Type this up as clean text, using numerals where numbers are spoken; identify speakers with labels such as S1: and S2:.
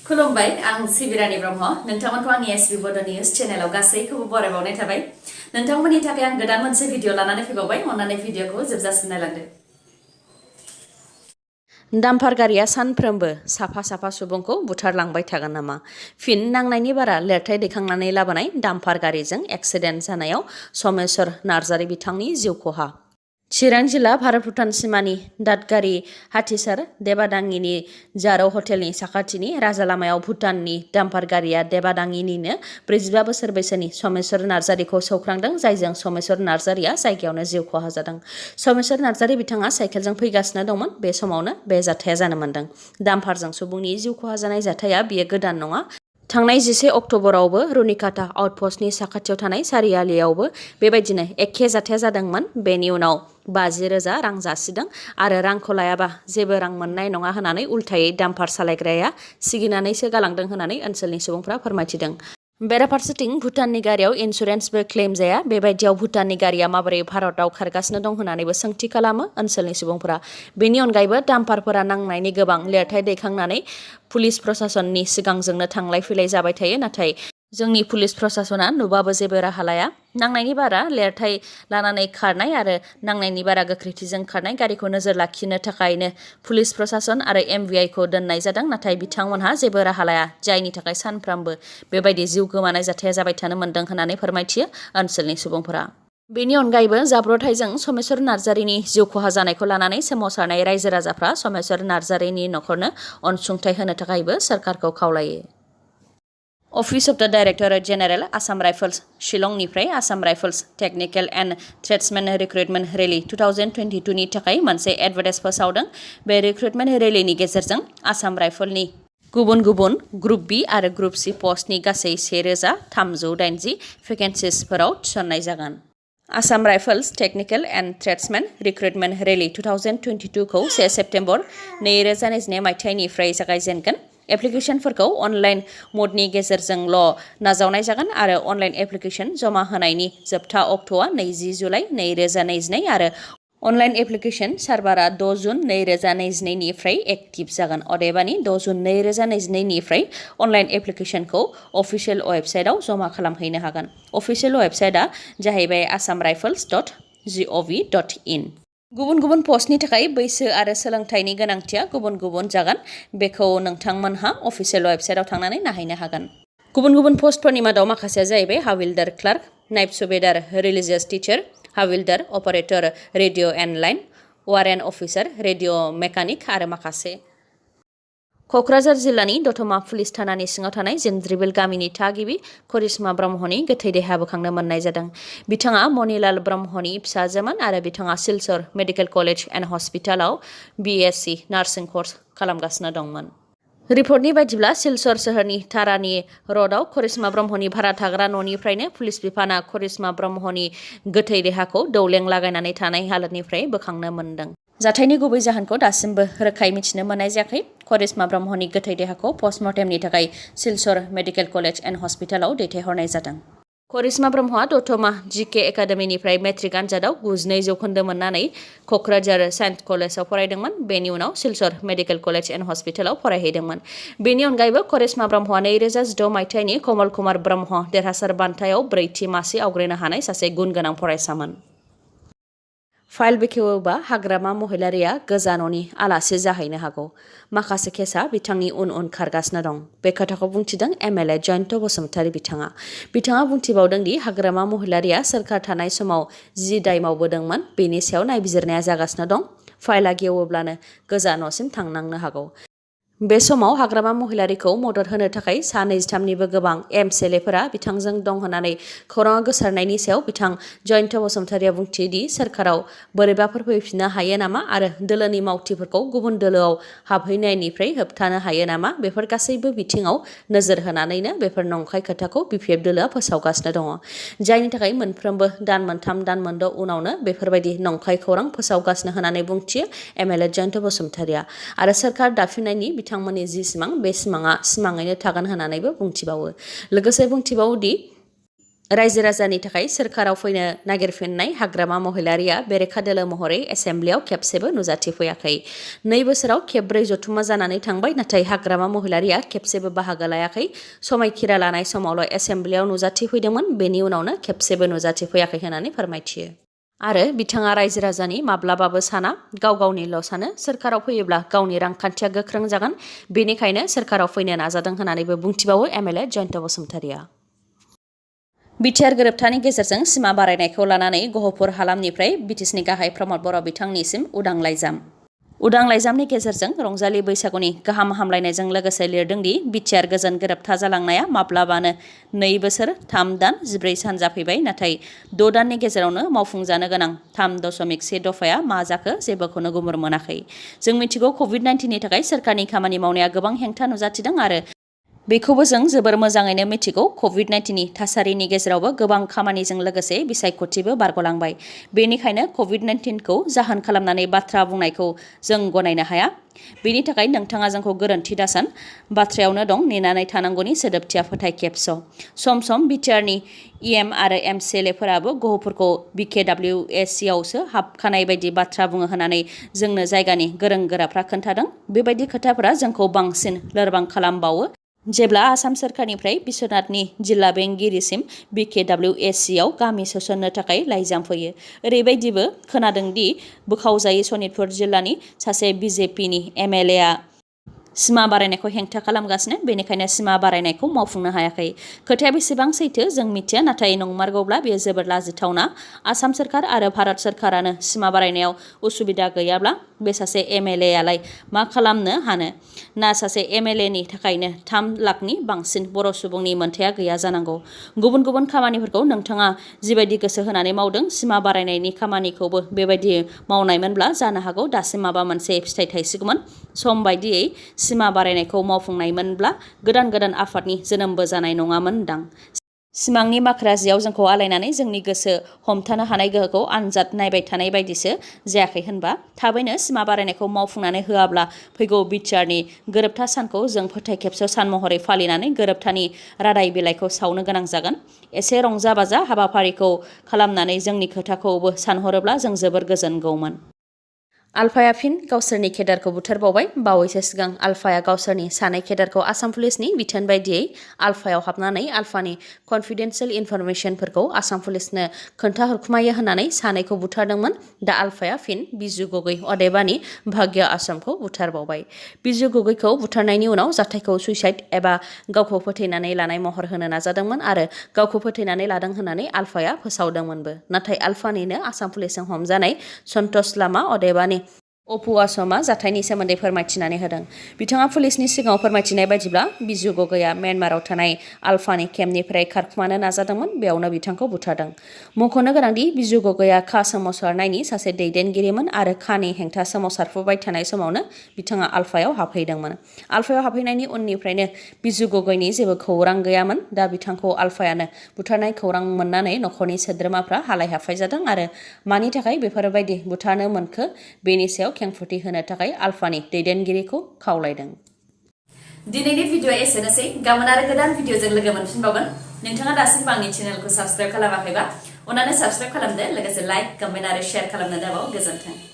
S1: खुलुमबाय आं सिबिरानि ब्रह्म नोंथांमोनखौ आंनि एसबि बड' निउज चेनेलाव गासैखौबो बरायबावनाय थाबाय नोंथांमोननि थाखाय आं गोदान मोनसे भिडिअ लानानै फैबावबाय अन्नानै भिडिअखौ जोबजासिम नायलांदो डाम्पार गारिया सानफ्रोमबो साफा सुबुंखौ बुथारलांबाय थागोन नामा फिन नांनायनि बारा लिरथाय दैखांनानै लाबोनाय डाम्पार गारिजों एक्सिडेन्ट जानायाव समेश्वर नार्जारी बिथांनि जिउ खहा चिरां जिल्ला भारत भुटान सिमानि दादगारि हाथिसार देबादाङिनि जारौ हटेलनि साखाथिनि राजा लामायाव भुटाननि डाम्पार गारिया देबादाङिनिनो 45 बोसोर बैसोनि समेश्वर नार्जारीखौ सौख्रांदों जायजों समेश्वर नार्जारीया जायगायावनो जिउ खहा जादों समेश्वर नार्जारी बिथाङा साइकेलजों फैगासिनो दंमोन बे समावनो बे जाथाया जानो मोन्दों डाम्पारजों सुबुंनि जिउ खहा जानाय जाथाया बियो गोदान नङा थांनाय 11 अक्ट'बरावबो रुनिकाटा आउटपस्टनि साखाथियाव थानाय सारियालियावबो बेबायदिनो एखे जाथाया जादोंमोन बेनि उनाव 50,000 रां जासिदों आरो रांखौ लायाबा जेबो रां मोननाय नङा होननानै उल्थायै डाम्पार सालायग्राया सिगिनानैसो गालांदों होननानै ओनसोलनि सुबुंफ्रा फोरमायथिदों बेराफारसेथिं भुटाननि गारियाव इन्सुरेन्सबो क्लेम जाया बेबायदियाव भुटाननि गारिया माबोरै भारतआव खारगासिनो दं होननानैबो सोंथि खालामो ओनसोलनि सुबुंफोरा बेनि अनगायैबो डाम्पारफोरा नांनायनि गोबां लिरथाय दैखांनानै पुलिस प्रशासननि सिगांजोंनो थांलाय फैलाय जाबाय थायो नाथाय जोंनि पुलिस प्रशासना नुबाबो जेबो राहा लाया नांनायनि बारा लिरथाय लानानै खारनाय आरो नांनायनि बारा गोख्रैथिजों खारनाय गारिखौ नोजोर लाखिनो थाखायनो पुलिस प्रशासन आरो MVI खौ दोननाय जादों नाथाय बिथांमोनहा जेबो राहा लाया जायनि थाखाय सानफ्रामबो बेबायदि जिउ गोमानाय जाथाया जाबाय थानो मोन्दों होननानै फोरमायथियो ओनसोलनि सुबुंफोरा बेनि अनगायैबो जाब्रबथायजों समेश्वर नार्जारीनि जिउ खहा जानायखौ लानानै सोमावसारनाय रायजो राजाफ्रा समेश्वर नार्जारीनि नखरनो अनसुंथाइ होनो थाखायबो सरकारखौ खावलायो office of the director general Assam rifles शिलंनिफ्राय Assam rifles technical and tradesmen recruitment rally 2022 नि थाखाय मोनसे एडभार्टाइज फोसावदों बे रिक्रुटमेन्ट रेलीनि गेजेरजों आसाम राइफलनि गुबुन ग्रुप बी आरो ग्रुप सी पस्टनि गासै 1380 भेकेन्सिसफोराव थिसननाय जागोन Assam rifles technical and tradesmen recruitment rally 2022 खौ 1 सेप्तेम्बर 2022 मायथाइनिफ्राय जागायजेनगोन एप्लिकेशनफोरखौ अनलाइन मडनि गेजेरजोंल' नाजावनाय जागोन आरो अनलाइन एप्लिकेशन जमा होनायनि जोबथा अक्ट'आ 20 जुलाइ 2022 आरो अनलाइन एप्लिकेशन सार्भारा 6 जुन 2022 निफ्राय एक्टिभ जागोन अदेबानि 6 जुन 2022 निफ्राय अनलाइन एप्लिकेशनखौ अफिसियेल वेबसाइटआव जमा खालामहैनो हागोन अफिसियेल वेबसाइटआ जाहैबाय asamrifles.gov.in गुबुन पस्टनि थाखाय बैसो आरो सोलोंथाइनि गोनांथिया गुबुन जागोन बेखौ नोंथांमोनहा अफिसियेल वेबसाइटआव थांनानै नायहैनो हागोन गुबुन पस्टफोरनि मादाव माखासेया जाहैबाय havildar clerk naib subedar religious teacher havildar operator radio and line warrant officer radio mechanic आरो माखासे क'क्राझार जिल्लानि दतमा पुलिस थानानि सिङाव थानाय जेन्द्रिबिल गामिनि थागिबि करिश्मा ब्रह्मनि गोथै देहा बोखांनो मोननाय जादों बिथाङा मनिलाल ब्रह्मनि फिसाजोमोन आरो बिथाङा सिलचर मेडिकेल कलेज एन्ड हस्पिटालाव BSc नार्सिं कर्स खालामगासिनो दंमोन रिपर्टनि बायदिब्ला सिलचर सोहोरनि तारानि रडआव करिश्मा ब्रह्मनि भारा थाग्रा न'निफ्रायनो पुलिस बिफाना करिश्मा ब्रह्मनि गोथै देहाखौ दौलें लागायनानै थानाय हालतनिफ्राय बोखांनो मोन्दों जाथायनि गुबै जाहोनखौ दासिमबो रोखायै मिथिनो मोननाय जायाखै करिश्मा ब्रह्मनि गोथै देहाखौ पस्टमर्टेमनि थाखाय सिलचर मेडिकेल कलेज एन्ड हस्पिटालाव दैथायहरनाय जादों करिश्मा ब्रह्मआ दतमा GK एकाडेमिनिफ्राय मेट्रिक आनजादाव 92 जौखोन्दो मोननानै क'क्राझार साइन्स कलेजाव फरायदोंमोन बेनि उनाव सिलचर मेडिकेल कलेज एन्ड हस्पिटालाव फरायहैदोंमोन बेनि अनगायैबो करिश्मा ब्रह्मआ 2016 मायथाइनि कमल कुमार ब्रह्म देरहासार बान्थायाव 4थि मासि आवग्रिनो हानाय सासे गुनगोनां फरायसामोन फाइल बेखेवोबा हाग्रामा महिलारिया गोजा न'नि आलासि जाहैनो हागौ माखासे केसआ बिथांनि उन खारगासिनो दं बे खोथाखौ बुंथिदों MLA जयन्त बसुमतारी बिथाङा बुंथिबावदों दि हाग्रामा महिलारिया सोरखार थानाय समाव जि दाय मावबोदोंमोन बेनि सायाव नायबिजिरनाया जागासिनो दं फाइलआ गेवोब्लानो गोजा न'सिम थांनांनो हागौ बे समाव हाग्रामा महिलारिखौ मदद होनो थाखाय सा 23निबो गोबां MCLAफोरा बिथांजों दं होननानै खौराङा गोसारनायनि सायाव बिथां जयन्त बसुमतारीया बुंथियो दि सोरखाराव बोरैबाफोर फैफिननो हायो नामा आरो दोलोनि मावथिफोरखौ गुबुन दोलोआव हाबहैनायनिफ्राय होबथानो हायो नामा बेफोर गासैबो बिथिङाव नोजोर होनानैनो बेफोर नंखाय खोथाखौ BPF दोलोआ फोसावगासिनो दङ जायनि थाखाय मोनफ्रोमबो दान मोनथाम दान मोनद' उनावनो बेफोरबायदि नंखाय खौरां फोसावगासिनो होननानै बुंथियो MLA जयन्त बसुमतारीया आरो सोरखार दाफिननायनि बिथांमोननि जि सिमां बे सिमाङा सिमाङैनो थागोन होननानैबो बुंथिबावो लोगोसे बुंथिबावो दि रायजो राजानि थाखाय सोरखाराव फैनो नागिरफिननाय हाग्रामा महिलारिया बेरेखा दोलो महरै एसेम्ब्लियाव खेबसेबो नुजाथिफैयाखै। 2 बोसोराव खेबब्रै जथुमा जानानै थांबाय, नाथाय हाग्रामा महिलारिया खेबसेबो बाहागो लायाखै। समायखिरा लानाय समावल' एसेम्ब्लियाव नुजाथिफैदोंमोन, बेनि उनावनो खेबसेबो नुजाथिफैयाखै होननानै फोरमायथियो। आरो बिथाङा रायजो राजानि माब्लाबाबो साना, गाव गावनिल' सानो। सोरखाराव फैयोब्ला गावनि रांखान्थिया गोख्रों जागोन, बेनिखायनो सोरखाराव फैनो नाजादों होननानैबो बुंथिबावो एमएलए जयन्त बसुमतारिया। बिटिआर गोरोबथानि गेजेरजों सिमा बारायनायखौ लानानै गहपुर हालामनिफ्राय बिटिसिनि गाहाय प्रमद बर' बिथांनिसिम उदां लाइजाम। उदां लाइजामनि गेजेरजों रंजालि बैसागुनि गाहाम हामलायनायजों लोगोसे लिरदों दि बिटिआर गोजोन गोरोबथा जालांनाया माब्लाबानो 2 बोसोर 3 दान 14 सान जाफैबाय, नाथाय 6 दाननि गेजेरावनो मावफुंजानो गोनां 3.1 दफाया मा जाखो जेबोखौनो गुमुर मोनाखै। जों मिथिगौ कभिड-19नि थाखाय सोरखारनि खामानि मावनाया गोबां हेंथा नुजाथिदों आरो बेखौबो जों जोबोर मोजाङैनो मिथिगौ। कभिड-19नि थासारिनि गेजेरावबो गोबां खामानिजों लोगोसे बिसायख'थिबो बारग'लांबाय। बेनिखायनो कभिड-19खौ जाहोन खालामनानै बाथ्रा बुंनायखौ जों गनायनो हाया। बेनि थाखाय नोंथाङा जोंखौ गोरोन्थि दासान। बाथ्रायावनो दं नेनानै थानांगौनि सोदोबथिया फोथाय खेबस'। सम सम बिटिआरनि इएम आरो एमसिएलएफोराबो गहपुरखौ बिकेडब्लिउएसिआवसो हाबखानाय बायदि बाथ्रा बुङो होननानै जोंनो जायगानि गोरों गोराफ्रा खोन्थादों। बेबायदि खोथाफोरा जोंखौ बांसिन लोरबां खालामबावो जेब्ला आसाम सोरखारनिफ्राय बिश्वनाथनि जिल्ला बेंगिरिसिम बिकेडब्लिउएसिआव गामि सोसननो थाखाय लाइजाम फैयो। ओरैबायदिबो खोनादों दि बोखावजायै सनितपुर जिल्लानि सासे बिजेपिनि एमएलएआ सिमा बारायनायखौ हेंथा खालामगासिनो, बेनिखायनो सिमा बारायनायखौ मावफुंनो हायाखै। खोथाया बेसेबां सैथो जों मिथिया, नाथाय नंमारगौब्ला बेयो जोबोद लाजिथावना। आसाम सोरखार आरो भारत सोरखारानो सिमा बारायनायाव उसुबिदा गैयाब्ला बे सासे एमएलएआलाय मा खालामनो हानो? ना सासे एमएलएनि थाखायनो 3 लाखनि बांसिन बर' सुबुंनि मोनथाया गैया जानांगौ। गुबुन गुबुन खामानिफोरखौ नोंथाङा जिबायदि गोसो होनानै मावदों, सिमा बारायनायनि खामानिखौबो बेबायदि मावनायमोनब्ला जानो हागौ दासिम माबा मोनसे फिथाइ थाइसिगौमोन। सम बायदियै सिमा बारायनायखौ मावफुंनायमोनब्ला गोदान गोदान आफादनि जोनोमबो जानाय नङामोनदां। सिमांनि माख्राजियाव जोंखौ आलायनानै जोंनि गोसो हमथानो हानाय गोहोखौ आनजाद नायबाय थानाय बायदिसो जायाखै होनबा? थाबैनो सिमा बारायनायखौ मावफुंनानै होआब्ला फैगौ बिटिआरनि गोरोबथा सानखौ जों फोथाय खेबस' सान महरै फालिनानै गोरोबथानि रादाय बिलाइखौ सावनो गोनां जागोन। एसे रंजा बाजा हाबाफारिखौ खालामनानै जोंनि खोथाखौबो सानहरोब्ला जों जोबोर गोजोनगौमोन। आलफाया फिन गावसोरनि केडारखौ बुथारबावबाय। बावैसो सिगां आलफाया गावसोरनि सानै केडारखौ आसाम पुलिसनि बिथोन बायदियै आलफायाव हाबनानै आलफानि कनफिडेन्सियेल इनफरमेसनफोरखौ आसाम पुलिसनो खोन्थाहरखुमायो होननानै सानैखौ बुथारदोंमोन। दा आलफाया फिन बिजु गगৈ अदेबानि भाग्य आश्रमखौ बुथारबावबाय। बिजु गगैखौ बुथारनायनि उनाव जाथायखौ सुइसाइड एबा गावखौ फोथैनानै लानाय महर होनो नाजादोंमोन आरो गावखौ फोथैनानै लादों होननानै आलफाया फोसावदोंमोनबो। नाथाय आलफानिनो आसाम पुलिसजों हमजानाय सन्तोष लामा अदेबानि अपु आश्रमा जाथायनि सोमोन्दै फोरमायथिनानै होदों। बिथाङा पुलिसनि सिगाङाव फोरमायथिनाय बायदिब्ला बिजु गगैआ म्यानमाराव थानाय आलफानि केम्पनिफ्राय खारखुमानो नाजादोंमोन, बेयावनो बिथांखौ बुथारदों। मुंख'नो गोनांदि बिजु गगैआ खा सोमावसारनायनि सासे दैदेनगिरिमोन आरो खानि हेंथा सोमावसारफुबाय थानाय समावनो बिथाङा आलफायाव हाबहैदोंमोन। आलफायाव हाबहैनायनि उननिफ्रायनो बिजु गगैनि जेबो खौरां गैयामोन। दा बिथांखौ आलफायानो बुथारनाय खौरां मोननानै नखरनि सोद्रोमाफ्रा हालाय हाफाय जादों आरो मानि थाखाय बेफोरबायदि बुथारनो मोनखो बेनि सायाव खेंफोरथि होनो थाखाय आलफानि दैदेनगिरिखौ खावलायदों। दिनैनि भिडिअ'आ एसेनोसै। गाबोन आरो गोदान भिडिअ'जों लोगो मोनफिनबावगोन। नोंथाङा दासिमबो आंनि चेनेलखौ साबस्क्राइब खालामाखैबा अन्नानै साबस्क्राइब खालामदो, लोगोसे लाइक, कमेन्ट आरो शेयार खालामनो दाबाव। गोजोन्थों।